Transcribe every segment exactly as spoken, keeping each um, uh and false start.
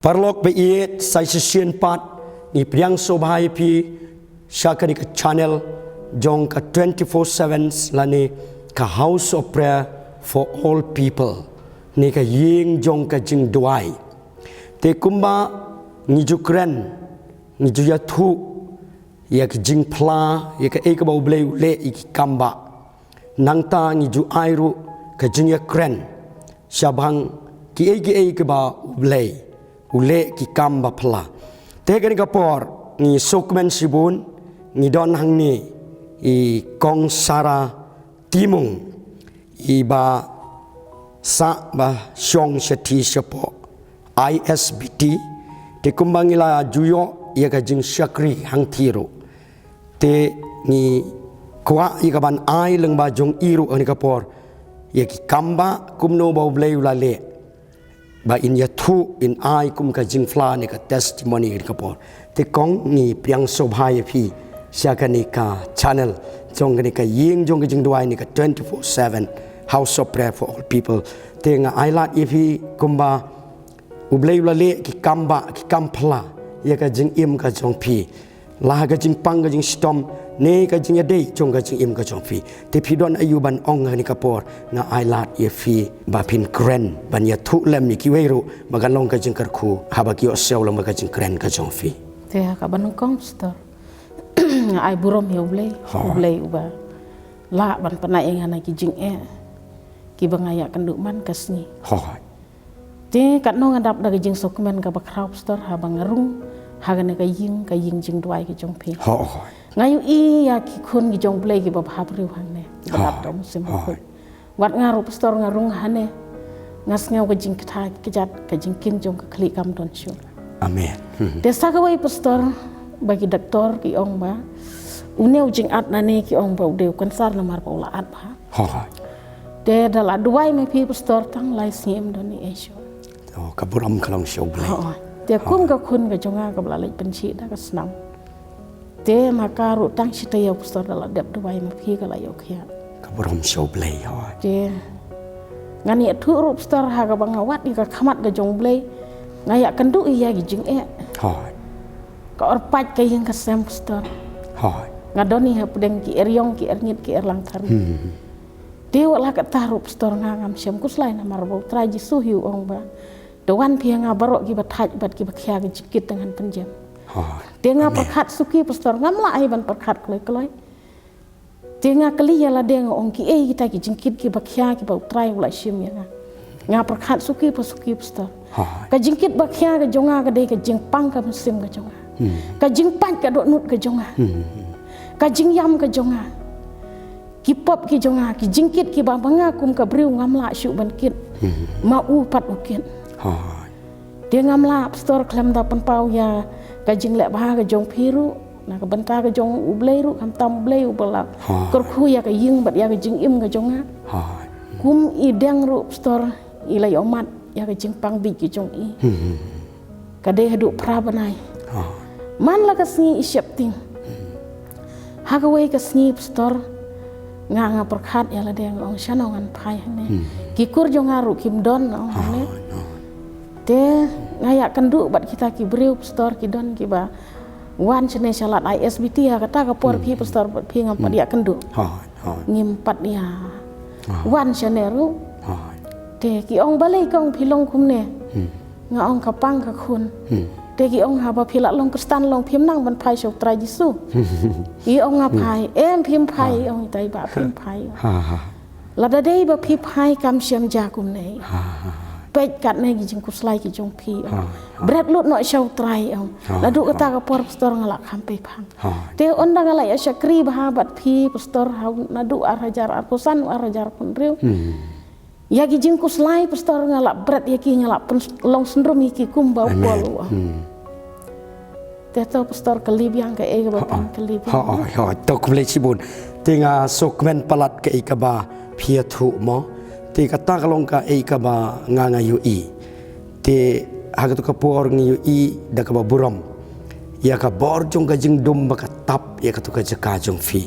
Paralok ba ïeit, sa shisien pat ngi pdiang sngewbha ïa phi sha kane ka channel jong ka twenty-four seven lane ka House of Prayer for All People, ne ka ïing jong ka jingduwai. Te kumba ngi ju kren, ngi ju ïathuh ïa ka jingphla ïa kaei kaba U Blei u leh ïa ki kam ba. Nangta ngi ju ai ruh ka jingïakren shaphang kiei kiei kiba U Blei u leh, ki kam ba phla. Te kane ka por ngi sngewkmen shibun, ngi don hangne i Kong Sara Timung, iba sah ba shong shathie shapoh I S B T. Te kumba ngi la ju ïoh ïa ka jingshakri hangthie ruh, te ngi kwah ïa ka ban ai lyngba jong i ruh ha kane ka por ïa ki kam ba kumno ba U Blei u la leh ba in ïathuh, in ai kum ka jingphla ne ka testimony ha kane ka por. Te Kong, ngi pdiang sngewbha ïa phi sha kane ka channel jong kane ka ïing jong ka jingduwai ne ka twenty-four seven House of Prayer for All People. Te nga ai lad ïa phi kumba U Blei u la leh ki kam ba, ki kam phla ïa ka jingim ka jong phi, la ha ka jingpang ka jingshitom ne ka jingïadei jong ka jingim ka jong phi. Te phi don aïu ban ong ha kane ka por? Nga ai lad ïa phi ba phin kren ban ïathuh lem ïa kiwei ruh ba kan long ka jingkyrkhu haba ki ïohsngew lem bad ka jingkren ka jong phi. Te ha kaba nyngkong, Pastor, nga ai burom ïa U Blei, U Blei uba lah ban pynïaid ïa nga na ki jingeh kiba nga ïakynduh man ka sngi. Te katno nga dap da ka jingsngewkmen kaba khraw, Pastor, haba nga rung ha kane ka ïing, ka ïing jingduwai ka jong phi. Nga ïohi ïa ki khun ki jong U Blei kiba bhabriew hangne, kiba dap da u Mynsiem Bakhuid. Wat nga ruh, Pastor, nga rung hangne, nga sngew ka jingkta kjat, ka jingkieng jong ka khlieh kam don shuh. Amen. Te sa kawei, Pastor, ba ki doktor ki ong ba une u jingat nangne ki ong ba u dei u kansar namar ba u la at bha. Te da la duwai ma phi, Pastor, tang lai sngi em don I C U. Oh, ka burom ka long sha U Blei. Te kum ka khun ka jong nga kaba la leit pynshit da ka snam, te ma ka ruh tang shi taïew, Pastor, da la dep duwai ma phi ka la ïoh khiah. Ka burom sha U Blei. Te ngan ïathuh ruh, Pastor, ha kaba nga wad ïa ka khmat ka jong U Blei, nga ïakynduh ïa ki jingeh. Ka orpait ka ïing ka sem, Pastor. Nga don hi hapdeng ki eriong, ki erngit, ki erlang tharu. Te wat la katta ruh, Pastor, nga ngam shem khuslai namar ba U Trai Jisu hi u ong ba, to wan phi ha nga baroh kiba thait bad kiba khia ka jingkit, te ngan pynjem. Te nga pyrkhat suki, Pastor, ngam lah hi ban pyrkhat kloi kloi. Te nga kylli ïa lade, nga ong, kiei kita ki jingkit kiba khia kiba U Trai u la shim ïa nga? Nga pyrkhat suki pa suki, Pastor. Ka jingkit ba khia ka jong nga ka dei ka jingpang ka mynsiem ka jong nga, ka jingpait ka dohnud ka jong nga, ka jingïam ka jong nga. Ki pop ki jong nga, ki jingkit kiba ma nga kum ka briew ngam lah shuh ban kit, ma u pat u kit. Te ngam lah, Pastor, khlem da pynpaw ïa ka jingleh bha ka jong phi ruh, na ka bynta ka jong U Blei ruh, khamtam U Blei uba la kyrkhu ïa ka ïing bad ïa ka jingim ka jong nga. Kum i Deng ruh, Pastor, i la ïohmat ïa ka jingpang bieit ka jong i. Ka dei haduh phra bnai. Man la ka sngi i sheptieng. Ha kawei ka sngi, Pastor, nga, nga pyrkhat ïa lade, nga ong, shano ngan phai hangne? Ki kur jong nga ruh kim don, nga ong, hangne. Te nga ïakynduh bad kita ki briew, Pastor, ki don kiba wan shane sha lad I S B T, ha kata ka por phi, Pastor, bad phi ngam pat ïakynduh. Ngim pat ïa wan shane ruh. Te ki ong, balei, ki ong, phi long kumne? Nga ong, ka pang ka khun. Te ki ong, haba phi la long Khristan long, phim nang ban phai sha U Trai Jisu? I ong, nga phai. Em, phim phai, i ong, itai ba phim phai. Lada dei ba phi phai, kam shym jia kumne. Peit katne ki jingkhuslai ki jong phi, ong. Bret lut noh sha U Trai, ong. Naduh kata ka por, Pastor, nga la kham pei phang. Te ynda nga la ïa shakri bha bad phi, Pastor, ha u, naduh ar hajar arphew san, ar hajar arphew hynriew, ïa ki jingkhuslai, Pastor, nga la bret ïa ki, nga la pyn, long syndrom ïa ki kumba u Paul u ong. Te to, Pastor, kylli biang kaei kaba phi kylli biang. To khublei shibun. Te nga sngewkmen palat kaei kaba phi ïathuh mo. Te kata ka long kaei kaba nga, nga ïohi. Te ha kato ka por nga ïohi da kaba burom ïa ka bor jong ka jingdum ba ka tap ïa kato ka jaka jong phi.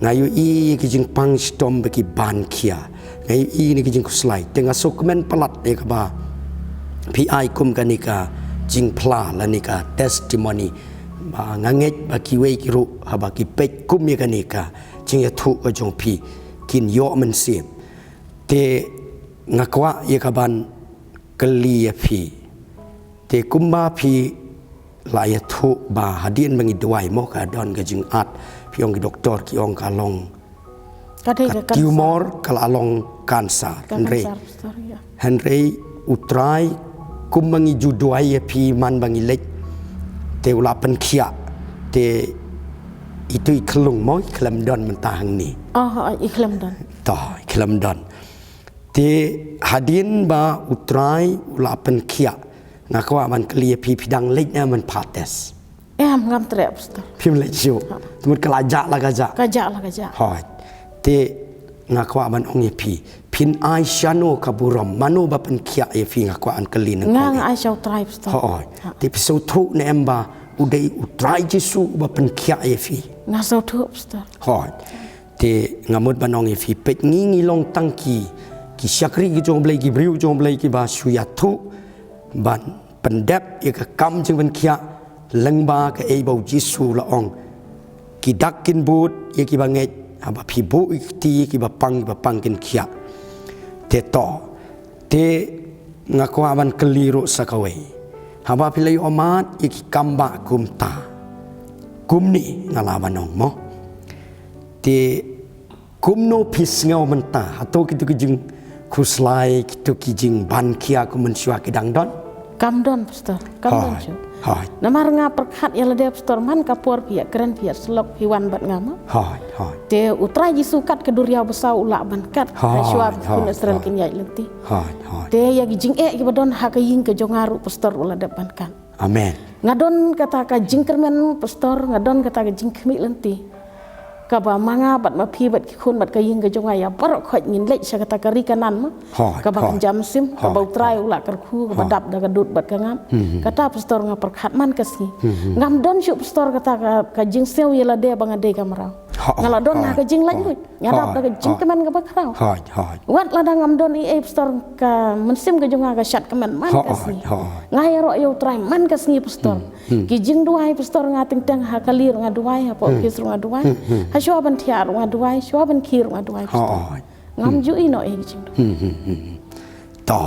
Nga ïohi ïa ki jingpang shitom ba ki ban khia. Nga ïohi ïa ki jingkhuslai. Te nga sngewkmen palat ïa kaba phi ai kum kane ka jingphla lane ka testimony. Ba nga ngeit ba kiwei ki ruh haba ki peit kum ïa kane ka jingïathuh ka jong phi kin ïoh mynsiem. Te nga kwah ïa ka ban kylli ïa phi. Te kumba phi la ïathuh ba hadien ba ngi duwai mo ka don ka jingat, phi ong ki doktor ki ong ka long Ka dei ka ka cancer. Tumor ka la long cancer. Ka Hynrei cancer, pastor, ïa. Hynrei U Trai kumba ngi ju duwai ïa phi man ba ngi leit, te u la pynkhiah. Te itu i khyllung mo, i khlem don mynta hangne. Oh, oh, i khlem don. To, i khlem don. Te hadien ba U Trai u la pynkhiah, nga kwah ban kylli ïa phi, phi dang leit ne em ban phah test? Em, ngam treh, pastor. Phim leit shuh. Ha. Te mut ka la jah la ka jah. Ka jah la ka jah. Hooid. Te nga kwah ban ong ïa phi, phin ai shano ka burom, mano ba pynkhiah ïa phi, nga kwah ban kylli na. Nga, nga ai sha U Trai, pastor. Hooid. Ha. Te phi sngewthuh ne em ba u dei U Trai Jisu ba pynkhiah ïa phi? Nga sngewthuh, pastor. Hooid. Te nga mut ban ong ïa phi, peit ngi ngi long tang ki, ki shakri ki jong U Blei, ki briew jong U Blei kiba shu ïathuh ban pyndep ïa ka kam jingpynkhiah lyngba kaei ba U Jisu u la ong. Ki dak kin bud ïa kiba ngeit, haba phi buh ïa ki kti ïa kiba pang, kiba pang kin khiah. Te to, te nga kwah ban kylli ruh sa kawei. Haba phi la ïoh mad ïa ki kam ba kumta, kumne nga la ban ong mo. Te kumno phi sngew mynta? Hato kito ki jingkhuslai, kito ki jingban khia kum mynshuwa ki dang don? Kam don, pastor. Kam don. Hooid, shuh. Hooid. Namar nga pyrkhat ïa lade, pastor, man ka por phi ïakren, phi ïasyllok, phi wan bad nga mo. Hooid, hooid. Te U Trai Jisu kat ka duriaw basaw u lah ban kat. Hooid, hooid, hooid. Hashwa ba ki khun Israel kin ïaid lynti. Hooid, hooid. Te ïa ki jingeh kiba don ha ka ïing ka jong nga ruh, pastor, u la dep ban kat. Amen. Nga don kata ka jingkyrmen, pastor, nga don kata ka jingkhmih lynti. Kaba ma nga bad ma phi bad ki khun bad ka ïing ka jong nga ïa baroh khoit ngin leit sha kata ka ri Kanaan mo. Hooid, hooid. Kaba kynja mynsiem, kaba U Trai u la kyrkhu, kaba dap da ka dud bad ka ngam. Hmm. Kata, pastor, nga pyrkhat man ka sngi. Hmm. Ngam don shuh, pastor, kata ka, ka jingsngew ïa lade ba nga dei ka mraw. Hooid, hooid. Nga la don ha ka jinglaitluid. Nga dap da ka jingkmen kaba khraw. Hooid, hooid. Wat lada ngam don ei ei, pastor, ka mynsiem ka jong nga ka shad kmen man ka sngi. Hooid, hooid. Nga ïaroh ïa U Trai man ka sngi, pastor. Hmm, hmm. Ki jingduwai, pastor, nga teng teng ha kali ruh nga duwai, hapoh office ruh nga duwai. Hmm, hmm. Hashwa ban thiah ruh nga duwai, shwa ban khie ruh nga duwai, pastor. Hooid. Ngam ju ïehnoh ïa ki jingduwai. Hmm, hmm, hmm, hmm. To,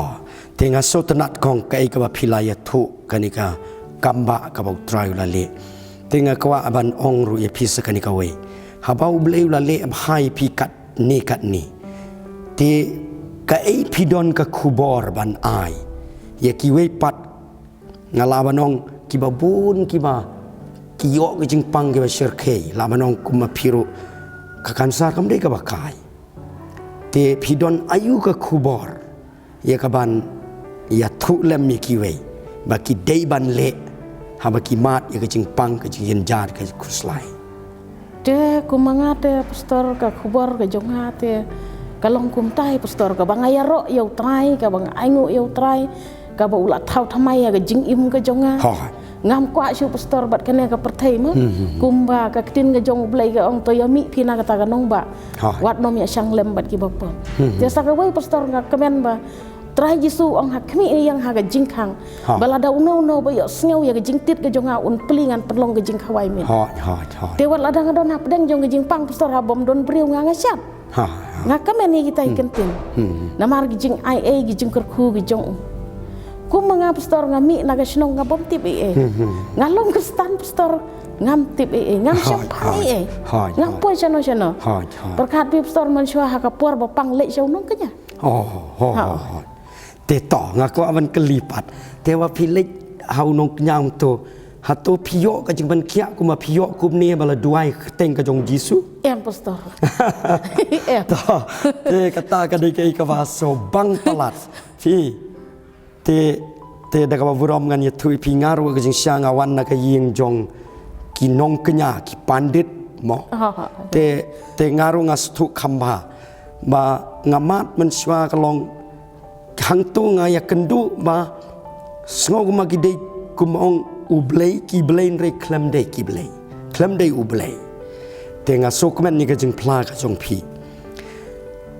te nga sngewtynnat kong kaei kaba phi la ïathuh, kane ka kam ba kaba U Trai u la leh. Te nga kwah ban ong ruh ïa phi sa kane kawei. Haba U Blei u la leh bha ïa phi katne katne, te kaei phi don ka khubor ban ai ïa kiwei pat? Nga lah ban ong kiba bun kiba ki ïoh ka jingpang kiba shyrkhei, lah ban ong kum ma phi ruh, ka kansar kam dei kaba kai. Te phi don aïu ka khubor ïa kaban ïathuh lem ïa kiwei ba ki dei ban leh haba ki mad ïa ka jingpang, ka jingjynjar, ka jingkhuslai? Te kum ma nga te, pastor, ka khubor ka jong nga te ka long kumtai, pastor, kaba nga ïaroh ïa U Trai, kaba nga ainguh ïa U Trai, kaba u la thaw thymmai ïa ka jingim ka jong nga. Hooid. Ngam kwah shuh, pastor, bad kane ka pyrthei mo. Hmm, hmm, hmm. Kumba ka ktien ka jong U Blei ka ong, to ïa mih phi na kata ka nongbah. Hooid. Wat nym ïa shang lem bad kiba pop. Hmm, hmm. Te sa kawei, pastor, nga kmen ba U Trai Jisu u ong ha khmih ïa nga ha ka jingkhang. Hooid. Ba lada uno uno ba ïohsngew ïa ka jingtied ka jong nga un plie, ngan pynlong ka jingkhawai miet. Hooid, hooid, hooid. Te wat lada nga don hapdeng jong ka jingpang, pastor, ha bym don briew nga, nga shad. Ha, ha. Nga kmen ïa kita ki kyntien. Hmm. Namar ki jingai ei, ki jingkyrkhu ki jong u. Kum ma nga, pastor, nga mih na ka shnong nga bym tip ei ei. Hmm, hmm. Nga long Khristan, pastor, ngam tip ei ei. Ngam shym pang ei ei. Hooid, hooid. Ngam poi shano shano. Hooid, hooid. Pyrkhat phi, pastor, mynshuwa ha ka por ba pang leit sha u nongkñia. Oh, oh, oh, oh. Te to, nga kwah ban kylli pat. Te ba phi leit ha u nongkñia, um, to, hato phi ïoh ka jingpynkhiah kumba phi ïoh kumne ba la duwai kyrteng ka jong Jisu? Em, pastor. Em. To, te kata ka dei kaei kaba sngewbang palat. Phi, te, te da kaba burom ngan ïathuh ïa phi, nga ruh ka jingshisha nga wan na ka ïing jong ki nongkñia, ki pandit mo. Ha, ha, ha. Te, te nga ruh nga sngewthuh kham bha ba nga mad mynshuwa ka long hangto nga ïakynduh ba sngew kumba ki dei, kumba ong U Blei ki blei, hynrei khlem dei ki blei, khlem dei U Blei. Te nga sngewkmen ïa ka jingphla ka jong phi.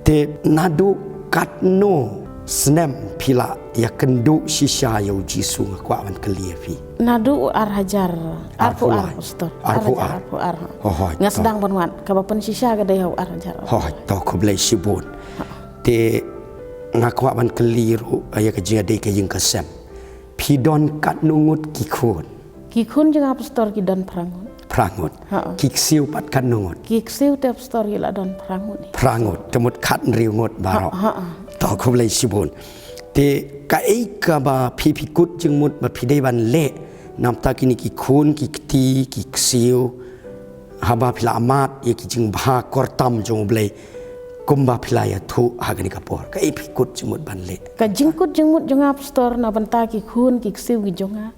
Te naduh katno Snem phi la ïakynduh shisha ïa u Jisu, nga kwah ban kylli ïa phi. Naduh u ar hajar arphew ar, pastor. Arphew ar. Arphew ar. Hooid. Nga sdang ban wad kaba pynshisha ka dei ha u ar hajar. Hooid, to khublei shibun. Te nga kwah ban kylli ruh ïa ka jingïadei ka ïing ka sem. Phi don katno ngut ki khun? Ki khun jong nga, pastor, ki don phra ngut. Phra ngut. Ki ksiew pat katno ngut? Ki ksiew te, pastor, ki la don phra ngut. Phra ngut. Te mut khathynriew ngut baroh. To khublei shibun. Te kaei kaba phi, phi kut jingmut ba phi dei ban leh namar kine ki khun ki kti ki ksiew, haba phi la mad ïa ki jingbha kyrtam jong U Blei, kumba phi la ïathuh ha kane ka por, kaei phi kut jingmut ban leh? Ka jingkut jingmut jong nga, pastor, na bynta ki khun ki ksiew ki jong nga,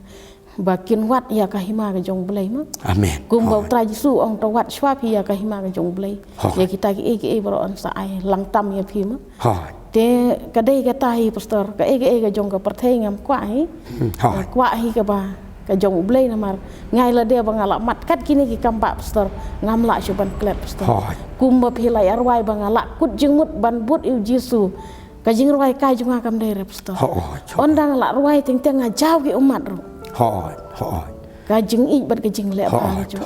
ba kin wad ïa ka hima ka jong U Blei, ma. Amen. Kumba U Trai Jisu u ong, to wad shwa phi ïa ka hima ka jong U Blei. Ïa kita kiei kiei baroh yn sa ai lang tam ïa phi, ma. Te ka dei kata hi, pastor, kaei kaei ka jong ka pyrthei ngam kwah hi. Nga kwah hi kaba ka jong U Blei, namar nga ïa lade ba nga la mad kat kine ki kam ba, pastor, ngam lah shuh ban klet, pastor. Kumba phi la ïa rwai ba nga la kut jingmut ban bud ïa U Jisu, ka jingrwai kai jong nga kam dei re, pastor. Ynda nga la rwai teng teng nga jaw ki ummat ruh. Ka jingïeit bad ka jingleh ba nga jong.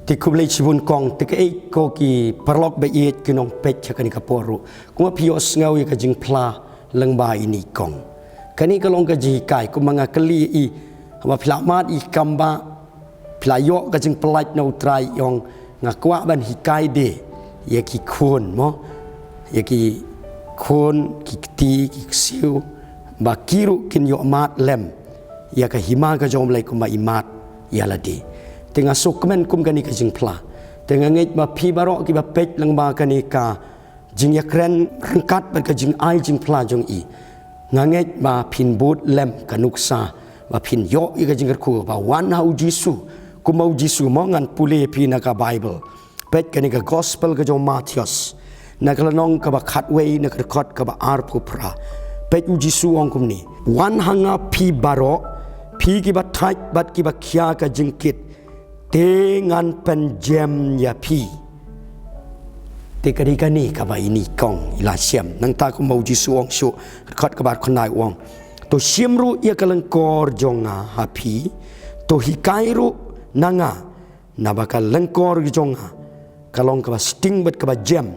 Te khublei shibun kong, te kaei ko ki paralok ba ïeit ki nongpeit ha kane ka por ruh, kumba phi ïohsngew ïa ka jingphla lyngba ine i kong. Kane ka long ka jinghikai, kumba nga kylli ïa i, haba phi la mad ïa ki kam ba, phi la ïoh ka jingpyllait na U Trai, i ong, nga kwah ban hikai de ïa ki khun, mo, ïa ki khun ki kti ki ksiew, ba ki ruh kin ïoh mad lem ïa ka hima ka jong U Blei kumba i mad ïa lade. Te nga sngewkmen kum kane ka jingphla. Te nga ngeit ba phi baroh kiba peit lyngba kane ka jingïakren ryngkat bad ka jingai jingphla jong i, nga ngeit ba phin bud lem ka nuksa, ba phin ïoh ïa ka jingkyrkhu ba wan ha U Jisu. Kumba U Jisu, mo, ngan pule phi na ka Baibl. Peit kane ka Gospel ka jong u Mathaios, na ka lynnong kaba khatwei, na ka dkhot kaba arphew phra. Peit, U Jisu u ong kumne, wan ha nga phi baroh, phi kiba thait bad kiba khia ka jingkit, te ngan pynjem ïa phi. Te ka dei kane kaba ine i kong i la shem. Nangta kumba U Jisu u ong shuh, dkhot kaba khyndai u ong, to shim ruh ïa ka lyngkor jong nga ha phi, to hikai ruh na nga, naba ka lyngkor jong nga ka long kaba sting bad kaba jem,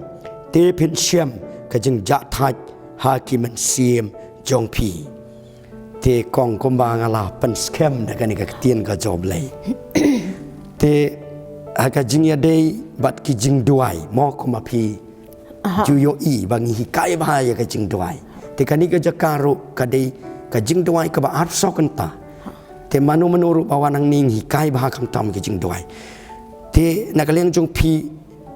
te phin shem ka jingjahthait ha ki mynsiem jong phi. Te kong, kumba nga la pynskhem da kane ka ktien ka jong U Blei. Te ha ka jingïadei bad ki jingduwai, mo, kumba phi ju ïohi ba ngi hikai bha ïa ka jingduwai. Te kane ka jaka ruh ka dei ka jingduwai kaba arphew saw kynta. Te mano mano ruh ba wan hangne ngi hikai bha khamtam ka jingduwai. Te na ka liang jong phi,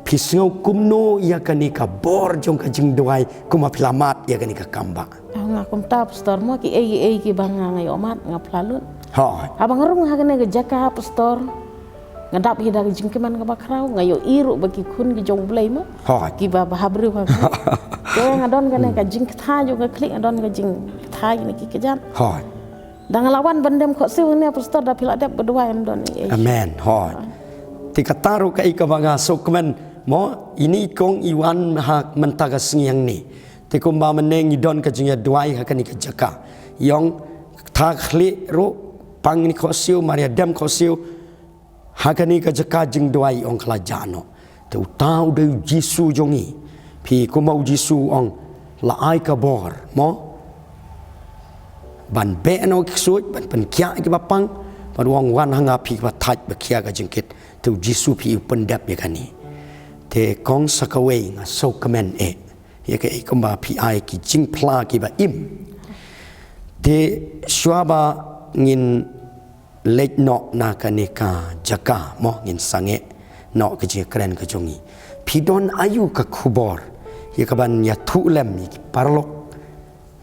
phi sngew kumno ïa kane ka bor jong ka jingduwai kumba phi la mad ïa kane ka kam ba? Nga kumta, pastor, mo, kiei kiei kiba nga, nga ïoh mad nga phla lut. Hooid. Haba nga rung ha kane ka jaka, pastor, nga dap hi da ka jingkmen kaba khraw, nga ïohi ruh ba ki khun ki jong U Blei, mo, kiba bha briew ha. Te nga don kane ka jingkthai jong ka khlieh, nga don ka jingkthai ne ki kjat. Hooid. Da nga la wan ban dem khohsiew hangne, pastor, da phi la dep ba duwai, em, don ei. Amen. Hooid. Te kata ruh kaei kaba nga sngewkmen, mo, ine i kong i wan ha mynta ka sngi hangne. Te kumba mynne ngi don ka jingïaduwai ha kane ka jaka. I ong, kata ka khlieh ruh, pang ne khohsiew, mar ïa dem khohsiew ha kane ka jaka jingduwai, i ong, ka la jah noh. Te uta u dei U Jisu jong ngi. Phi, kumba U Jisu u ong, la ai ka bor, mo, ban beh noh ki ksuid, ban pynkhiah ïa kiba pang, ban ong, wan ha nga phi kiba thait ba khia ka jingkit. Te U Jisu, phi, u pyndep ïa kane. Te kong, sa kawei nga sngewkmen eh ïa kaei kumba phi ai ki jingphla kiba im. Te shuwa ba ngin leit noh na kane ka jaka, mo, ngin sangeh noh ka jingkren ka jong ngi. Phi don aïu ka khubor ïa kaban ïathuh lem ïa ki paralok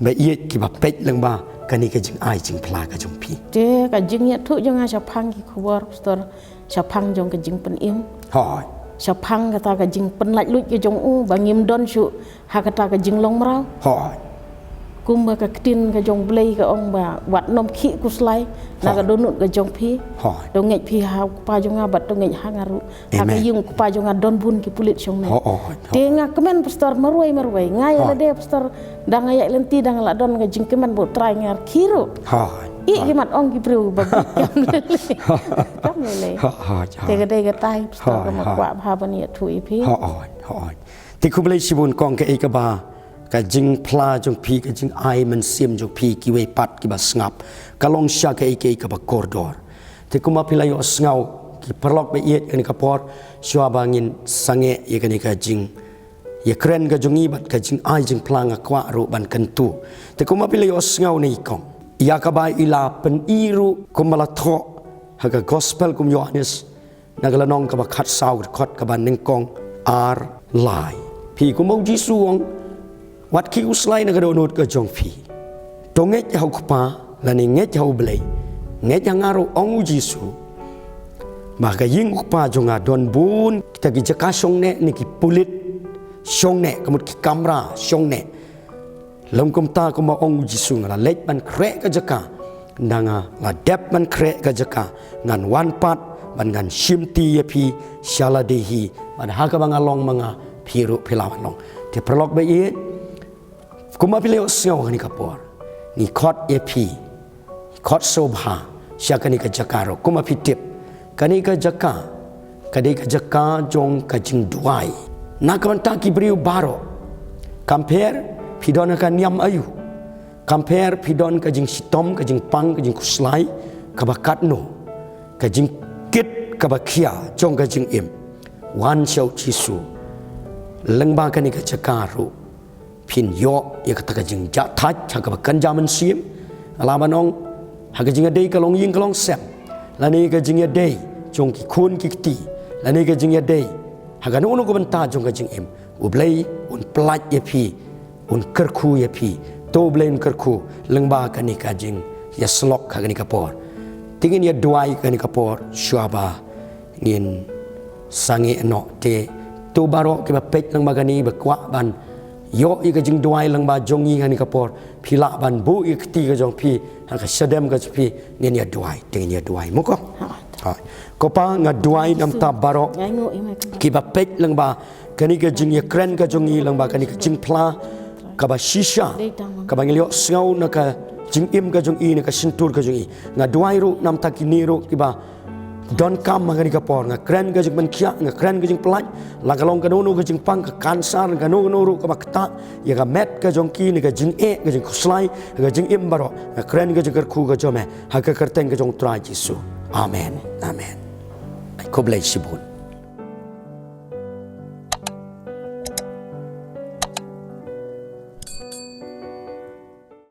ba ïeit kiba peit lyngba kane ka jingai jingphla ka jong phi? Te ka jingïathuh jong nga shaphang ki khubor, pastor, shaphang jong ka jingpynim. Hooid. Shaphang kata ka jingpynlait luid ka jong u, ba ngim don shuh ha kata ka jinglong mraw. Hooid. Kumba ka ktien ka jong Blei ka ong ba wat nym khih khuslai na ka dohnud ka jong phi. To ngeit phi ha u kpa jong nga bad to ngeit ha nga ruh. Ha ka ïing u kpa jong nga don bun ki pulit shong ne. Te nga kmen pastor marwei marwei. Nga ïa lade pastor da nga ïaid lynti da nga la don ka jingkmen bad u Trai nga rkhie ruh. Ïa ki mat ong ki briew ba bit kam lei lei. Kam lei lei. Te ka dei kata hi pastor ka ma kwah bha ban ïathuh ïa phi. Te khublei shibun kong kaei kaba ka jingphla jong phi, ka jingai mynsiem jong phi, kiwei pat kiba sngap ka long sha kaei kaei kaba kordor. Te kumba phi la ïohsngew ki paralok ba ïeit, kane ka por shuwa ba ngin sangeh ïa kane ka jing ïakren ka jong i bad ka jingai jingphla nga kwah ruh ban kyntu. Te kumba phi la ïohsngew ne i kong ïa kaba i la pyni ruh kumba la thoh ha ka gospel kum Ïoannis na ka lynnong kaba khatsaw, ka dkhot kaba nyngkong ar lai. Phi kumba u Jisu u ong, wat khih khuslai na ka dohnud ka jong phi. To ngeit ha u kpa lane ngeit ha u Blei. Ngeit ha nga ruh ong u Jisu. Ba ha ka ïing u kpa jong nga don bun kita ki jaka shong ne ne ki pulit shong ne ka mut ki kamra shong ne. Lym kumta kumba ong u Jisu nga la leit ban khreh ka jaka. Da nga la dep ban khreh ka jaka ngan wan pat ban ngan shimti ïa phi sha lade hi. Bad ha kaba nga long ma nga phi ruh phi la wan long. Te paralok ba ïeit, kumba phi la ïohsngew kane ka por ngi khot ïa phi. Khot sngewbha sha kane ka jaka ruh kumba phi tip. Kane ka jaka ka dei ka jaka jong ka jingduwai na ka bynta ki briew baroh. Kam pher phi don ha ka niam aïu. Kam pher phi don ka jingshitom, ka jingpang, ka jingkhuslai kaba katno, ka jingkit kaba khia jong ka jingim. Wan sha u Jisu lyngba kane ka jaka ruh. Phin ïoh ïa kata ka jingjahthait ha kaba kynja mynsiem. Nga lah ban ong ha ka jingïadei ka longïing ka longsem lane ka jingïadei jong ki khun ki kti lane ka jingïadei ha kano kano ka bynta jong ka jingim. U Blei un pyllait ïa phi, un kyrkhu ïa phi. To u Blei un kyrkhu lyngba kane ka jingïasyllok ha kane ka por. Te ngin ïaduwai kane ka por shuwa ba ngin sangeh noh. Te to baroh kiba peit lyngba kane ba kwah ban ïoh ïa ka jingduwai lyngba jong ngi ha kane ka por, phi lah ban buh ïa ka kti ka jong phi ha ka shadem ka jong phi. Ngin ïaduwai, te ngin ïaduwai mo ko. Ko Pa, nga duwai namar baroh kiba peit lyngba kane ka jingïakren ka jong ngi, lyngba kane ka jingphla kaba shisha kaba ngi la ïohsngew na ka jingim ka jong i, na ka shyntur ka jong i. Nga duwai ruh namar kine ruh kiba donkam ha kane ka por. Nga kren ka jingpynkhiah, nga kren ka jingpyllait, la ka long kano kano ka jingpang, ka kansar, kano kano ruh kaba ktah ïa ka met ka jong ki, na ka jingeh, ka jingkhuslai, ka jingim baroh. Nga kren ka jingkyrkhu ka jong me ha ka kyrteng ka jong u Trai Jisu. Amen. Amen. Ai khublei shibun.